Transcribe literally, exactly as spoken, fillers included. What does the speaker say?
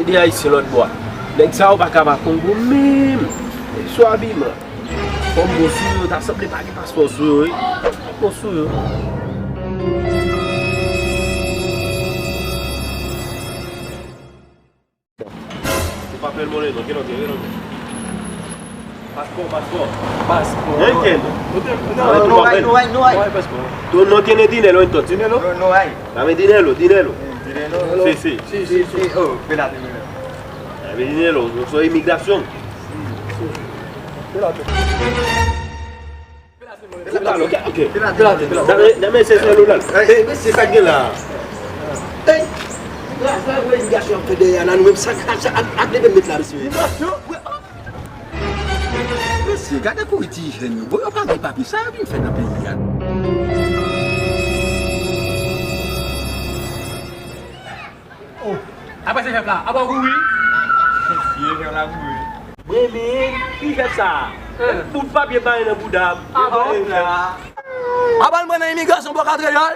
De Ayisyen lòt bò a. Nèg sa yo pa ka pa Kongo menm. Sou abiman. Fòm bon sou yo, ta sanble pa gen paspò sou yo, wi. Bon sou yo. Se pa plen monnen non, gen lòt, gen lòt. Paspò, paspò. Paspò. Gen ken? No, no, no, no, no, no, paspò. Tu no tienes dinero entonces? Dinero? No, no hay. Dame dinero, dinero. Dinero? Sí, sí. Sí, sí, sí. Oh, espérate, espérate. Dame dinero, yo soy inmigración. Espérate. Dame, dame ese celular. Ey, mesye, sa k gen la? Ey, la, sa vre imigrasyon ap fè dèyè a la, nou menm sa, sa, sa, ak, ak leve met la, mesye. Imigrasyon? Mesye, gade kouri ti jèn yo. Bon, yo pa gen papye, sa yo vin fè nan peyi a? Oh, apa se chèf la? Apa w kouri? Mesye, chèf la kouri. Mwen menm, ki chèf sa? Bout papye bay nan bouda m. Apa l pran nan imigrasyon bò Katreyòl?